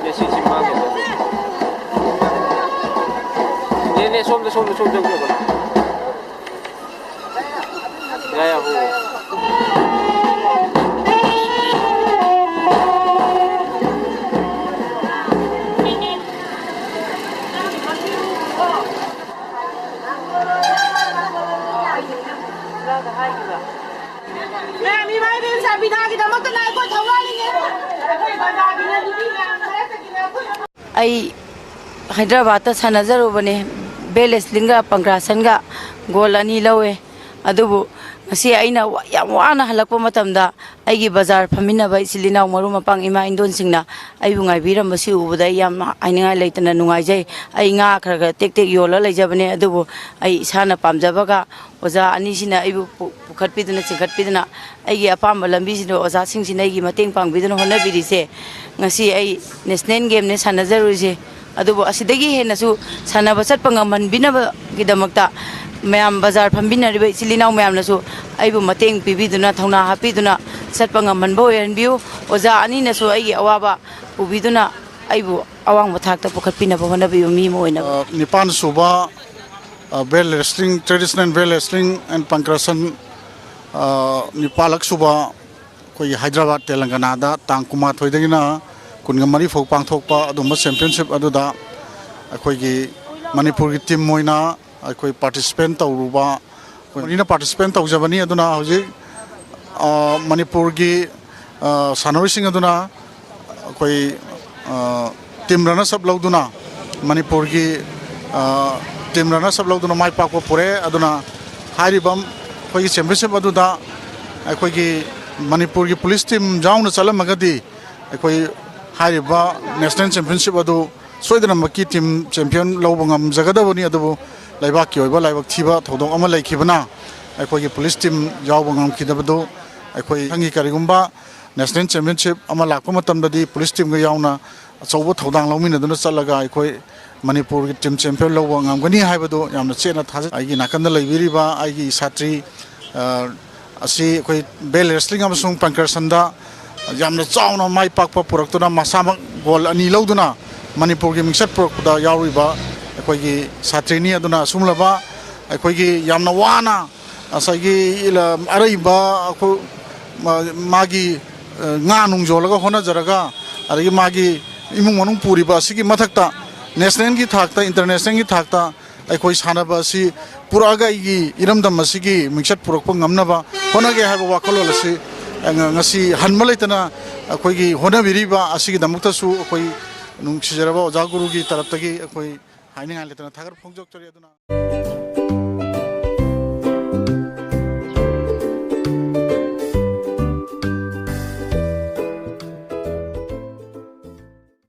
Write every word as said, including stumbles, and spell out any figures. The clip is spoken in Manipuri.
ꯅꯦ, ꯁꯤ, ꯁꯤ ꯃꯥꯒꯤ꯫ ꯅꯦ, ꯅꯦ, ꯁꯣꯝꯗ, ꯁꯣꯝꯗ, ꯁꯣꯝꯗ ꯆꯪꯕꯤꯌꯣ꯫ ꯌꯥ, ꯌꯥ, ꯍꯣ꯫ ꯃꯌꯥꯝ ꯏꯃꯥ ꯏꯕꯦꯟ ꯁꯥꯕꯤꯅꯥꯒꯤꯗꯃꯛꯇ ꯂꯥꯏ ꯀꯣꯟ ꯊꯧꯔꯥꯡꯂꯤꯉꯩ ꯑꯩꯈꯣꯏ ꯕꯖꯥꯔꯒꯤꯅ ꯅꯨꯄꯤ ꯃꯌꯥꯝ ꯈꯔ ꯆꯠꯈꯤꯅ ꯑꯩꯈꯣꯏ ꯑꯩ ꯍꯥꯏꯗ꯭ꯔꯕꯥꯗꯇ ꯁꯥꯟꯅꯖꯔꯨꯕꯅꯦ, ꯕꯦꯜ ꯔꯦꯁꯂꯤꯡꯒ ꯄꯪꯀ꯭ꯔꯥꯁꯟꯒ ꯒꯣꯜ ꯑꯅꯤ ꯂꯧꯋꯦ꯫ ꯑꯗꯨꯕꯨ ꯉꯁꯤ ꯑꯩꯅ ꯋꯥ-, ꯌꯥꯝ ꯋꯥꯅ ꯍꯜꯂꯛꯄ ꯃꯇꯝꯗ ꯑꯩꯒꯤ ꯕꯖꯥꯔ ꯐꯝꯃꯤꯟꯅꯕ ꯏꯆꯤꯜ ꯏꯅꯥꯎ ꯃꯔꯨꯞ ꯃꯄꯥꯡ ꯏꯃꯥ ꯏꯟꯗꯣꯟꯁꯤꯡꯅ ꯑꯩꯕꯨ ꯉꯥꯏꯕꯤꯔꯝꯕꯁꯤ ꯎꯕꯗ ꯑꯩ ꯌꯥꯝ ꯍꯥꯏꯅꯤꯡꯉꯥꯏ ꯂꯩꯇꯅ ꯅꯨꯡꯉꯥꯏꯖꯩ꯫ ꯑꯩ ꯉꯥ ꯈꯔ ꯈꯔ ꯇꯦꯛ ꯇꯦꯛ ꯌꯣꯜꯂ ꯂꯩꯖꯕꯅꯦ, ꯑꯗꯨꯕꯨ ꯑꯩ ꯏꯁꯥꯅ ꯄꯥꯝꯖꯕꯒ ꯑꯣꯖꯥ ꯑꯅꯤꯁꯤꯅ ꯑꯩꯕꯨ ꯄꯨ-, ꯄꯨꯈꯠꯄꯤꯗꯨꯅ ꯆꯤꯡꯈꯠꯄꯤꯗꯨꯅ ꯑꯩꯒꯤ ꯑꯄꯥꯝꯕ ꯂꯝꯕꯤꯁꯤꯗ ꯑꯣꯖꯥꯁꯤꯡꯁꯤꯅ ꯑꯩꯒꯤ ꯃꯇꯦꯡ ꯄꯥꯡꯕꯤꯗꯨꯅ ꯍꯣꯠꯅꯕꯤꯔꯤꯁꯦ꯫ ꯉꯁꯤ ꯑꯩ ꯅꯦꯁꯅꯦꯜ ꯒꯦꯝꯅꯦ ꯁꯥꯟꯅꯖꯔꯨꯔꯤꯁꯦ, ꯑꯗꯨꯕꯨ ꯑꯁꯤꯗꯒꯤ ꯍꯦꯟꯅꯁꯨ ꯁꯥꯟꯅꯕ ꯆꯠꯄ ꯉꯝꯍꯟꯕꯤꯅꯕꯒꯤꯗꯃꯛꯇ ꯃꯌꯥꯝ ꯕꯖꯥꯔ ꯐꯝꯃꯤꯟꯅꯔꯤꯕ ꯏꯆꯤꯜ ꯏꯅꯥꯎ ꯃꯌꯥꯝꯅꯁꯨ ꯑꯩꯕꯨ ꯃꯇꯦꯡ ꯄꯤꯕꯤꯗꯨꯅ ꯊꯧꯅꯥ ꯍꯥꯞꯄꯤꯗꯨꯅ ꯆꯠꯄ ꯉꯝꯍꯟꯕ ꯑꯣꯏꯍꯟꯕꯤꯌꯨ꯫ ꯑꯣꯖꯥ ꯑꯅꯤꯅꯁꯨ ꯑꯩꯒꯤ ꯑꯋꯥꯕ ꯎꯕꯤꯗꯨꯅ ꯑꯩꯕꯨ ꯑꯋꯥꯡꯕ ꯊꯥꯛꯇ ꯄꯨꯈꯠꯄꯤꯅꯕ ꯍꯣꯠꯅꯕꯤꯌꯨ, ꯃꯤ ꯑꯃ ꯑꯣꯏꯅꯕ꯫ ꯑ, ꯅꯤꯄꯥꯟ ꯁꯨꯕ, ꯑ, belt wrestling, traditional belt wrestling and pankration, ꯑ, ꯅꯤꯄꯥꯜꯂꯛ ꯁꯨꯕ ꯑꯩꯈꯣꯏꯒꯤ ꯍꯥꯏꯗ꯭ꯔꯕꯥꯗ, ꯇꯦꯂꯪꯒꯅꯥꯗ ꯇꯥꯡ ꯀꯨꯟꯃꯥꯊꯣꯏꯗꯒꯤꯅ ꯀꯨꯟꯒ ꯃꯔꯤ ꯐꯥꯎ ꯄꯥꯡꯊꯣꯛꯄ ꯑꯗꯨꯝꯕ ꯆꯦꯝꯄꯤꯌꯟꯁꯤꯞ ꯑꯗꯨꯗ ꯑꯩꯈꯣꯏꯒꯤ ꯃꯅꯤꯄꯨꯔꯒꯤ ꯇꯤꯝ ꯑꯣꯏꯅ ꯑꯩꯈꯣꯏ ꯄꯥꯔꯇꯤꯁꯤꯄꯦꯠ ꯇꯧꯔꯨꯕ, ꯑꯩꯈꯣꯏ ꯃꯔꯤꯅ ꯄꯥꯔꯇꯤꯁꯤꯄꯦꯠ ꯇꯧꯖꯕꯅꯤ꯫ ꯑꯗꯨꯅ ꯍꯧꯖꯤꯛ, ꯑ, ꯃꯅꯤꯄꯨꯔꯒꯤ, ꯑ, ꯁꯥꯟꯅꯔꯣꯏꯁꯤꯡ ꯑꯗꯨꯅ ꯑꯩꯈꯣꯏ, ꯑ, ꯇꯤꯝ ꯔꯅꯔꯁ ꯑꯞ ꯂꯧꯗꯨꯅ, ꯃꯅꯤꯄꯨꯔꯒꯤ, ꯑ, ꯇꯤꯝ ꯔꯅꯔꯁ ꯑꯞ ꯂꯧꯗꯨꯅ ꯃꯥꯏ ꯄꯥꯛꯄ ꯄꯨꯔꯛꯑꯦ꯫ ꯑꯗꯨꯅ ꯍꯥꯏꯔꯤꯕ ꯑꯩꯈꯣꯏꯒꯤ ꯆꯦꯝꯄꯤꯌꯟꯁꯤꯞ ꯑꯗꯨꯗ ꯑꯩꯈꯣꯏꯒꯤ ꯃꯅꯤꯄꯨꯔꯒꯤ ꯄꯨꯂꯤꯁ ꯇꯤꯝ ꯌꯥꯎꯅ ꯆꯠꯂꯝꯃꯒꯗꯤ ꯑꯩꯈꯣꯏ ꯍꯥꯏꯔꯤꯕ ꯅꯦꯁꯅꯦꯜ ꯆꯦꯝꯄꯤꯌꯟꯁꯤꯞ ꯑꯗꯨ ꯁꯣꯏꯗꯅꯃꯛꯀꯤ ꯇꯤꯝ ꯆꯦꯝꯄꯤꯌꯟ ꯂꯧꯕ ꯉꯝꯖꯒꯗꯕꯅꯤ꯫ ꯑꯗꯨꯕꯨ ꯂꯩꯕꯥꯛꯀꯤ ꯑꯣꯏꯕ ꯂꯥꯏꯕꯛ ꯊꯤꯕ ꯊꯧꯗꯣꯛ ꯑꯃ ꯂꯩꯈꯤꯕꯅ ꯑꯩꯈꯣꯏꯒꯤ ꯄꯨꯂꯤꯁ ꯇꯤꯝ ꯌꯥꯎꯕ ꯉꯝꯈꯤꯗꯕꯗꯨ ꯑꯩꯈꯣꯏ ꯃꯊꯪꯒꯤ ꯀꯔꯤꯒꯨꯝꯕ ꯅꯦꯁꯅꯦꯜ ꯆꯦꯝꯄꯤꯌꯟꯁꯤꯞ ꯑꯃ ꯂꯥꯛꯄ ꯃꯇꯝꯗꯗꯤ ꯄꯨꯂꯤꯁ ꯇꯤꯝꯒ ꯌꯥꯎꯅ ꯑꯆꯧꯕ ꯊꯧꯗꯥꯡ ꯂꯧꯃꯤꯟꯅꯗꯨꯅ ꯆꯠꯂꯒ ꯑꯩꯈꯣꯏ ꯃꯅꯤꯄꯨꯔꯒꯤ ꯇꯤꯝ ꯆꯦꯝꯄꯤꯌꯟ ꯂꯧꯕ ꯉꯝꯒꯅꯤ ꯍꯥꯏꯕꯗꯨ ꯌꯥꯝꯅ ꯆꯦꯠꯅ ꯊꯥꯖꯩ꯫ ꯑꯩꯒꯤ ꯅꯥꯀꯟꯗ ꯂꯩꯕꯤꯔꯤꯕ ꯑꯩꯒꯤ ꯁꯥꯇ꯭ꯔꯤ, ꯑ, ꯑꯁꯤ ꯑꯩꯈꯣꯏ ꯕꯦꯜ ꯔꯦꯁꯂꯤꯡ ꯑꯃꯁꯨꯡ ꯄꯟꯀꯔꯁꯟꯗ ꯌꯥꯝꯅ ꯆꯥꯎꯅ ꯃꯥꯏ ꯄꯥꯛꯄ ꯄꯨꯔꯛꯇꯨꯅ ꯃꯁꯥꯃꯛ ꯒꯣꯜ ꯑꯅꯤ ꯂꯧꯗꯨꯅ ꯃꯅꯤꯄꯨꯔꯒꯤ ꯃꯤꯡꯆꯠ ꯄꯨꯔꯛꯄꯗ ꯌꯥꯎꯔꯤꯕ ꯑꯩꯈꯣꯏꯒꯤ ꯁꯥꯇ꯭ꯔꯤꯅꯤ꯫ ꯑꯗꯨꯅ ꯑꯁꯨꯝꯂꯕ ꯑꯩꯈꯣꯏꯒꯤ ꯌꯥꯝꯅ ꯋꯥꯅ ꯉꯁꯥꯏꯒꯤ ꯏꯂ-, ꯑꯔꯩꯕ ꯑꯩꯈꯣꯏ ꯃꯥ-, ꯃꯥꯒꯤ, ꯑ, ꯉꯥ ꯅꯨꯡ ꯌꯣꯜꯂꯒ ꯍꯣꯠꯅꯖꯔꯒ, ꯑꯗꯒꯤ ꯃꯥꯒꯤ ꯏꯃꯨꯡ ꯃꯅꯨꯡ ꯄꯨꯔꯤꯕ ꯑꯁꯤꯒꯤ ꯃꯊꯛꯇ ꯅꯦꯁꯅꯦꯜꯒꯤ ꯊꯥꯛꯇ, ꯏꯟꯇꯔꯅꯦꯁꯅꯦꯜꯒꯤ ꯊꯥꯛꯇ ꯑꯩꯈꯣꯏ ꯁꯥꯟꯅꯕ ꯑꯁꯤ ꯄꯨꯔꯛꯑꯒ ꯑꯩꯒꯤ ꯏꯔꯝꯗꯝ ꯑꯁꯤꯒꯤ ꯃꯤꯡꯆꯠ ꯄꯨꯔꯛꯄ ꯉꯝꯅꯕ ꯍꯣꯠꯅꯒꯦ ꯍꯥꯏꯕ ꯋꯥꯈꯜꯂꯣꯟ ꯑꯁꯤ, ꯑ, ꯉ-, ꯉꯁꯤ ꯍꯟꯕ ꯂꯩꯇꯅ ꯑꯩꯈꯣꯏꯒꯤ ꯍꯣꯠꯅꯕꯤꯔꯤꯕ ꯑꯁꯤꯒꯤꯗꯃꯛꯇꯁꯨ ꯑꯩꯈꯣꯏ ꯅꯨꯡꯁꯤꯖꯔꯕ ꯑꯣꯖꯥ ꯒꯨꯔꯨꯒꯤ ꯇꯔꯞꯇꯒꯤ ꯑꯩꯈꯣꯏ ꯍꯥꯏꯅꯤꯡꯉꯥꯏ ꯂꯩꯇꯅ ꯊꯥꯒꯠꯄ ꯐꯣꯡꯗꯣꯛꯆꯔꯤ꯫ ꯑꯗꯨꯅ